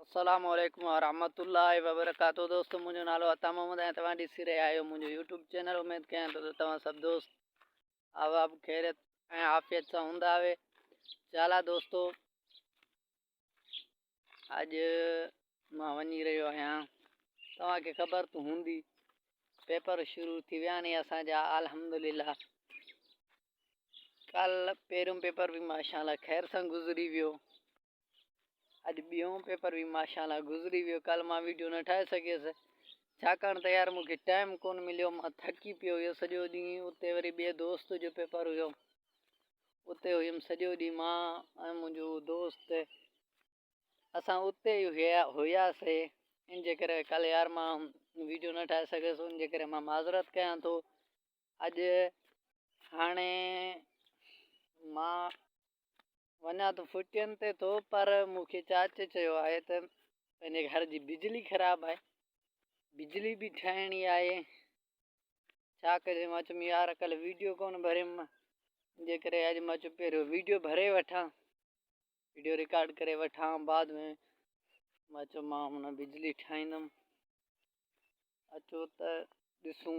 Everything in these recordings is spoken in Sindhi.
السلام عليڪم ورحمة الله وبرڪاته دوستو منهنجو نالو عطا محمد ۽ توهان ڏسي رهيا آهيو منهنجو يوٽيوب چينل اميد ڪيان ٿو ته توهان سڀ دوست احباب خيريت ۽ عافيت سان هوندا آهي چالا دوستو اڄ مان وڃي رهيو آهيان توهان کي خبر ته هوندي پيپر شروع ٿي ويا ني اسان جا الحمدلله ڪل پهريون پيپر به ماشاءالله خير سان گذري ويو اڄ ٻيون پيپر به ماشاءالله گذري ويو ڪل مان ويڊيو نه ٺاهي سگهيس ڇاڪاڻ ته يار مونکي ٽائيم ڪون مليو مان ٿڪي پيو هيس سڄو ڏينهن اتي وري ٻئي دوست جو پيپر هيو اتي هيم سڄو ڏينهن مان ۽ منهنجو دوست اسان اتي ئي هيا هياسي ان جي ڪري ڪل يار مان ويڊيو نه ٺاهي سگهيس ان جي ڪري مان معذرت ڪيان ٿو اڄ هاڻي مان وڃان ٿو ڦٽين تي ٿو پر مون کي چاچي چيو آهي ته پنهنجي گهر جي بجلي خراب آهي بجلي به ٺاهڻي آهي ڇا ڪجي مان چيم يار ڪل ويڊيو ڪونه ڀريم جي ڪري اڄ مان چيو پهريون ويڊيو ڀري وٺان ويڊيو رڪارڊ ڪري وٺان بعد ۾ مان چيو مان هن بجلي ٺاهيندم اچو ته ڏسون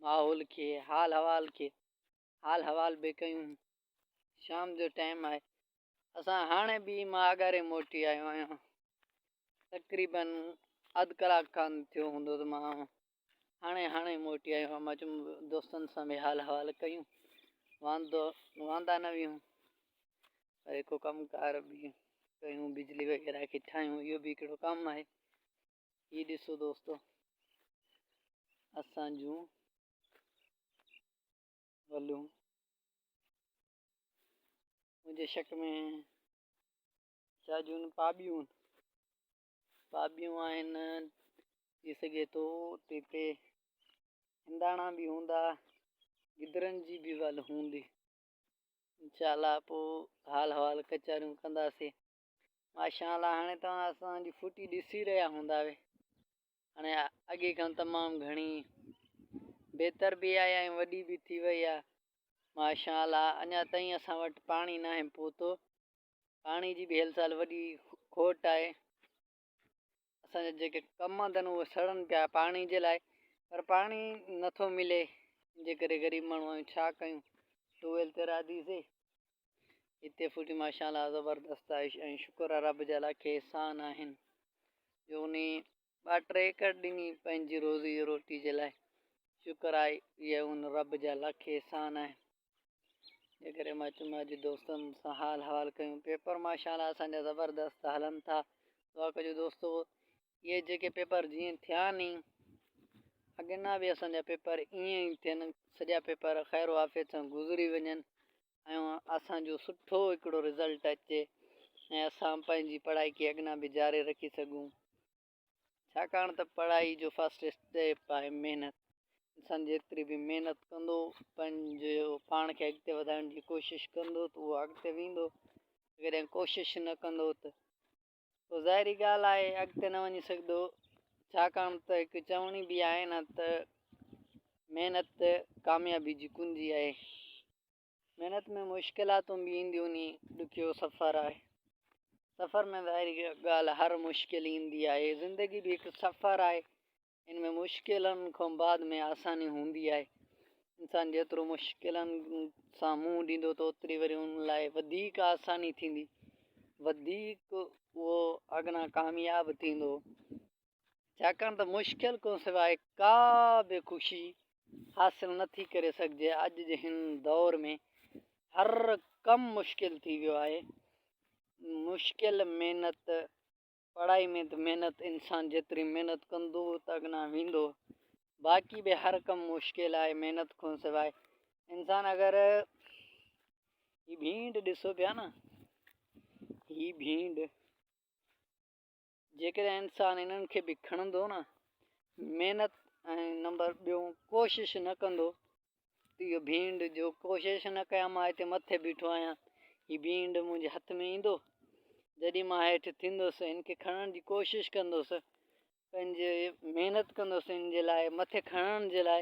ماحول کي حال حوال کي حال حوال به ڪيون شام جو ٽائيم آهي اسان هاڻي به مان اڳاري موٽي آيو آهيان تقريبن اڌ ڪلاڪ کان ٿيو هوندو ته مان هاڻي هاڻي موٽي آيو آهيان مان چيم دوستن سان به حال حوال ڪيون واندو واندا نه ويهون وري ڪو ڪم ڪار به ڪيون بجلي وغيره کي ٺاهيون اهو به هڪڙو ڪم آهي هي ڏسو دوستو اسان جون ولون منهنجي شڪ ۾ ڇا جون پاٻيون پاٻيون آهن ٿي سگهي ٿو تي هنداڻا به هوندا گدرن جي به ول هوندي انشاء الله پوء حال حوال ڪچهريون ڪنداسين ماشاء الله هاڻي توهان اسان جي ڦٽي ڏسي رهيا هوندا هاڻي اڳي کان تمام گهڻي بهتر به آهي ۽ وڏي به ٿي وئي آهي ماشاء الله اڃا تائين اسان وٽ پاڻي ناهي پهتو پاڻي جي به هيل سال وڏي کوٽ آهي اسان جا جيڪي ڪمند آهن اهي سڙن پيا پاڻي جي لاء پر پاڻي نٿو ملي جي ڪري غريب ماڻهو آهيون ڇا ڪيون ٽويل تي راضي سي هتي ڦٽي ماشاء الله زبردست آهي ۽ شڪر آهي رب جا لک احسان آهن جو انهي ٻه ٽي ايڪڙ ڏني پنهنجي روزي روٽي جي لاء شڪر آهي اهي ان رب جا لک احسان آهن جي ڪري مان چيم اڄ دوستن سان حال حوال ڪيون پيپر ماشاء الله اسان جا زبردست هلن ٿا دعا ڪجو دوستو اهي جيڪي پيپر جيئن ٿيا ني اڳنا به اسان جا پيپر ائين ئي ٿين سڄا پيپر خير و عافيت سان گذري وڃن ۽ اسان جو سٺو هڪڙو رزلٽ اچي ۽ اسان پنهنجي پڙهائي کي اڳنا به جاري رکي سگهون ڇاڪاڻ ته پڙهائي جو فرسٽ اسٽيپ آهي محنت انسان جيتري به محنت ڪندو پنهنجو پاڻ کي اڳتي وڌائڻ جي ڪوشش ڪندو ته اهو اڳتي ويندو جيڪڏهن ڪوشش نه ڪندو ته پوء ظاهري ڳالهه آهي اڳتي نه وڃي سگهندو ڇاڪاڻ ته هڪ چوڻي به آهي نه ته محنت ڪاميابي جي ڪنجي آهي محنت ۾ مشڪلاتون به اينديون ني ڏکيو سفر آهي سفر ۾ ظاهري ڳالهه هر مشڪل ايندي آهي زندگي به هڪ سفر آهي ان ۾ مشڪلن کان بعد ۾ آساني هوندي آهي انسان جيترو مشڪلن سان منهن ڏيندو ته اوتري وري ان لاء وڌيڪ آساني ٿيندي وڌيڪ اهو اڳنا ڪامياب ٿيندو ڇاڪاڻ ته مشڪل کان سواء ڪا به خوشي حاصل نه ٿي ڪري سگهجي. اڄ جي هن دور ۾ هر ڪم مشڪل ٿي ويو آهي. مشڪل محنت، پڙهائي ۾ ته محنت انسان جيتري محنت ڪندو ته اڳنا ويندو. باقي به هر ڪم مشڪل آهي محنت کان سواء. انسان اگر هي ڀينڊ ڏسو پيا نه هي ڀينڊ جيڪڏهن انسان انهن کي به کڻندو نه محنت ۽ نمبر ٻيو ڪوشش نه ڪندو ته اهو ڀينڊ جو ڪوشش نه ڪيان مان هتي مٿي بيٺو آهيان هي ڀينڊ منهنجي هٿ ۾ ايندو جڏهن مان هيٺ ٿيندس هن کي کڻڻ جي ڪوشش ڪندس پنهنجي محنت ڪندس هن جي لاء مٿي کڻڻ جي لاء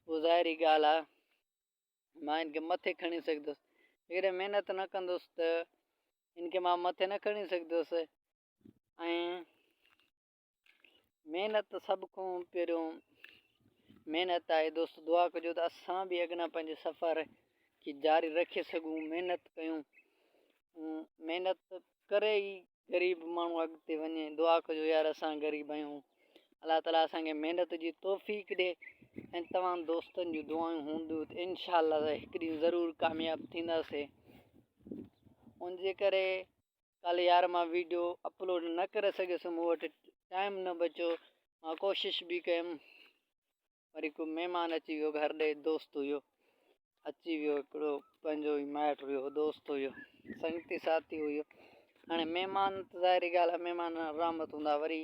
پوء ظاهري ڳالهه آهي مان هن کي مٿي کڻي سگهندس. جيڪڏهن محنت نه ڪندس ته هن کي مان مٿي نه کڻي سگهندس. ۽ محنت سڀ کان پهريون محنت آهي دوست دعا ڪجو ته اسان به اڳنا پنهنجي سفر کي جاري رکي سگهون محنت ڪيون محنت ڪري ئي غريب ماڻهو اڳتي وڃي دعا ڪجو يار اسان غريب آهيون الله تعالي اسان کي محنت جي توفيق ڏي ۽ توهان دوستن جون دعائون هونديون ته انشاء الله هڪ ڏينهن ضرور ڪامياب ٿينداسي ان جي ڪري ڪالهه يار مان ويڊيو اپلوڊ نه ڪري سگهيس مون وٽ ٽائيم نه بچيو مان ڪوشش به ڪيم وري ڪو مهمان اچي ويو گهر ڏي دوست هيو اچي ويو هڪڙو پنهنجو ئي مائٽ هيو دوست هيو سنگتي ساٿي هيو هاڻي مهمان ته ظاهري ڳالهه آهي مهمان رحمت هوندا وري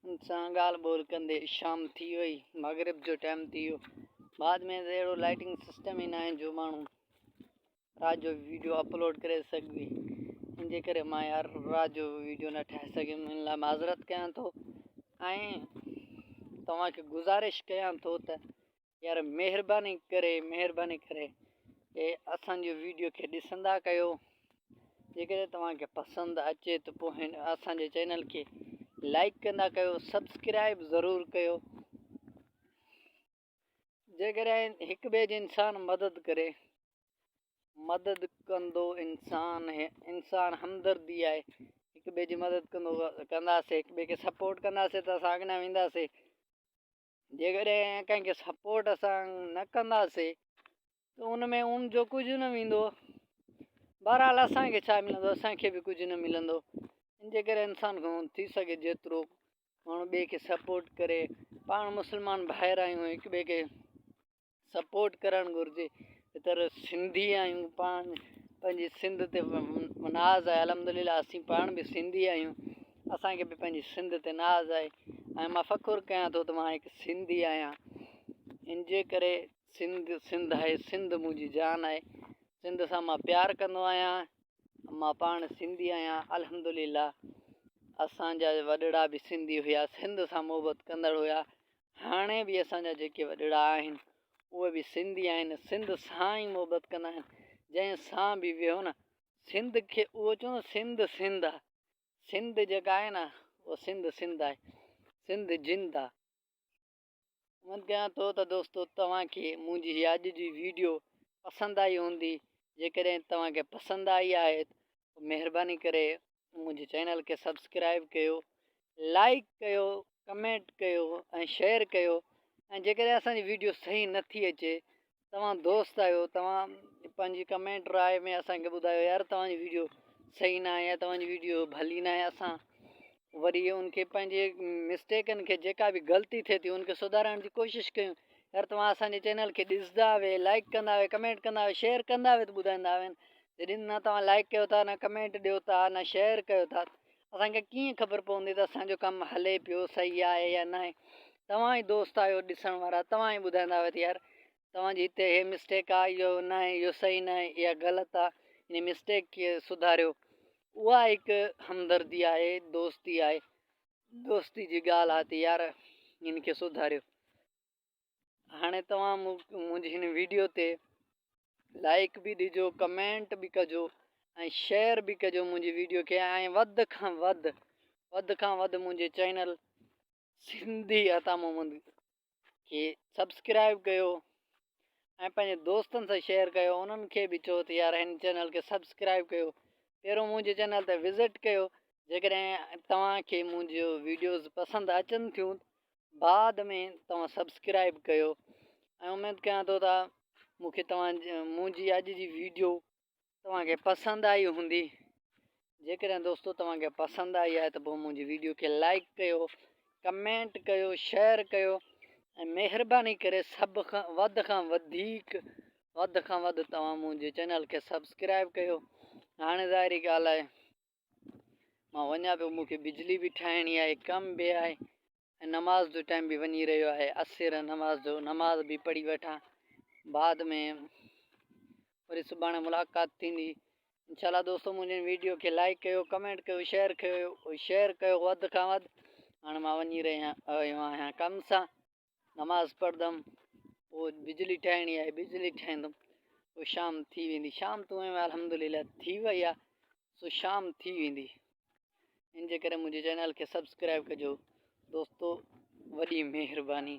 ان سان ڳالهه ٻولهه ڪندي شام ٿي وئي مغرب جو ٽائيم ٿي ويو بعد ۾ اهڙو لائٽنگ سسٽم ئي ناهي جو ماڻهو رات جو ويڊيو اپلوڊ ڪري سگهبي ان جي ڪري مان يار رات جو ويڊيو نه ٺاهي سگهيم ان لاء معذرت ڪيان ٿو ۽ توهان کي گذارش ڪيان ٿو ته يار مهرباني ڪري مهرباني ڪري اي اسان جي ويڊيو کي ڏسندا ڪيو جيڪڏهن توهان کي پسند اچي ته پوء هن اسان جي چينل کي لائڪ ڪندا ڪيو سبسڪرائب ضرور ڪيو جيڪڏهن هڪ ٻئي جي انسان مدد ڪري، مدد ڪندو انسان انسان همدردي آهي هڪ ٻئي جي مدد ڪندو ڪنداسي هڪ ٻئي کي سپورٽ ڪنداسي ته اسان اڳنا وينداسي جيڪڏهن ڪنهن کي سپورٽ اسان نه ڪنداسي ته ان ۾ ان جو ڪجهه نه ويندو بهرحال اسان کي ڇا ملندو اسان کي به ڪجهه نه ملندو ان جي ڪري انسان کان ٿي سگهي جيترو ماڻهو ٻئي کي سپورٽ ڪري پاڻ مسلمان ڀائر آهيون هڪ ٻئي کي سپورٽ ڪرڻ گهرجي تر سنڌي آهيون پاڻ پنهنجي سنڌ تي ناز آهي الحمد لله اسين پاڻ به سنڌي آهيون اسانکي به پنهنجي سنڌ تي ناز آهي ۽ مان فخر ڪيان ٿو ته مان هڪ سنڌي آهيان ان جي ڪري سنڌ سنڌ آهي سنڌ منهنجي جان آهي سنڌ سان مان پيار ڪندو آهيان مان پاڻ سنڌي آهيان الحمدلله اسان جا وڏڙا به سنڌي هيا سنڌ سان محبت ڪندڙ هيا هاڻي به اسان جا جيڪي وڏڙا آهن اهي به سنڌي آهن سنڌ سان ئي محبت ڪندا آهن جنهن سان به ويهو نه سنڌ کي اهو چون سنڌ سنڌ آ سنڌ جيڪا آهي نه اهو سنڌ سنڌ آهي سنڌ جند آ اميد ڪيان ٿو ته دوستو توهان کي منهنجي هي اڄ جي ويڊيو پسند آئي هوندي جيڪڏهن توهان کي پسند آئي آهي ته مهرباني ڪري منهنجي چينل کي سبسڪرائب ڪيو لائڪ ڪيو ڪمينٽ ڪيو ۽ شيئر ڪيو ۽ جيڪڏهن اسان جي ويڊيو صحيح نه ٿي اچي توهان دوست آهيو توهان پنهنجي ڪمينٽ راء ۾ اسان کي ٻڌايو يار توهان جي ويڊيو صحيح نه آهي يا توهان جي ويڊيو ڀلي نه آهي اسان وري ان کي پنهنجي مسٽيڪن کي جيڪا به غلطي ٿئي ٿي ان کي سڌارڻ جي ڪوشش ڪيون يار توهان اسان جي چينل کي ڏسندا وي لائڪ ڪندا وي ڪمينٽ ڪندا وي شيئر ڪندا وي ته ٻڌائيندا وي جڏهن نه توهان لائڪ ڪيو ٿا نه ڪمينٽ ڏيو ٿا نه شيئر ڪيو ٿا اسان کي ڪيئن خبر پوندي ته اسان جو ڪم هلي پيو صحيح آهي يا ناهي توهان ئي دوست آهيو ڏسڻ وارا توهان ئي ٻڌائيندا آهيو ته يار توهان جي هتي هي مسٽيڪ آهي اهو ناهي اهو صحيح ناهي اها غلط آهي ان مسٽيڪ کي سڌاريو اها هڪ همدردي آهي دوستي آهي دوستي جي ڳالهه آهي ته يار هن کي سڌاريو هاڻي توهان منهنجي هن ويڊيو تي لائڪ به ڏجو ڪمينٽ به ڪجو ۽ شيئر به ڪجو منهنجي ويڊيو کي ۽ وڌ کان وڌ وڌ کان وڌ منهنجي چينل سنڌي عطا محمد کي سبسڪرائب ڪيو ۽ پنهنجي دوستن سان شيئر ڪيو انهن کي به چئو ته يار هن چينل کي سبسڪرائب ڪيو پهريون منهنجي چينل تي وزٽ ڪيو جيڪڏهن توهان کي منهنجو ويڊيوز پسند اچن ٿيون بعد ۾ توهان سبسڪرائب ڪيو ۽ اميد ڪيان ٿو ته مون کي توهان منهنجي اڄ جي ويڊيو توهان کي پسند آئي هوندي جيڪڏهن دوستو توهان کي پسند آئي آهي ته پوء منهنجي ويڊيو کي لائڪ ڪيو ڪمينٽ ڪيو شيئر ڪيو ۽ مهرباني ڪري سڀ کان وڌ کان وڌيڪ وڌ کان وڌ توهان منهنجي چينل کي سبسڪرائب ڪيو هاڻي ظاهري ڳالهه آهي مان وڃان پيو مون کي بجلي به ٺاهڻي آهي ڪم به آهي ۽ نماز جو ٽائيم به وڃي رهيو آهي عصر نماز جو نماز به پڙهي وٺان بعد ۾ وري سڀاڻي ملاقات ٿيندي انشاء الله دوستو منهنجي ويڊيو کي لائڪ ڪيو ڪمينٽ ڪيو شيئر ڪيو شيئر ڪيو وڌ کان وڌ هاڻي مان وڃي رهيو آهيان ڪم سان نماز پڙهندم پوء بجلي ٺاهڻي آهي بجلي ٺاهيندم پوء شام ٿي ويندي شام تو الحمد لله ٿي وئي آهي سو شام ٿي ويندي. ان جي ڪري منهنجي چينل کي سبسڪرائب ڪجو دوستو وڏي مهرباني.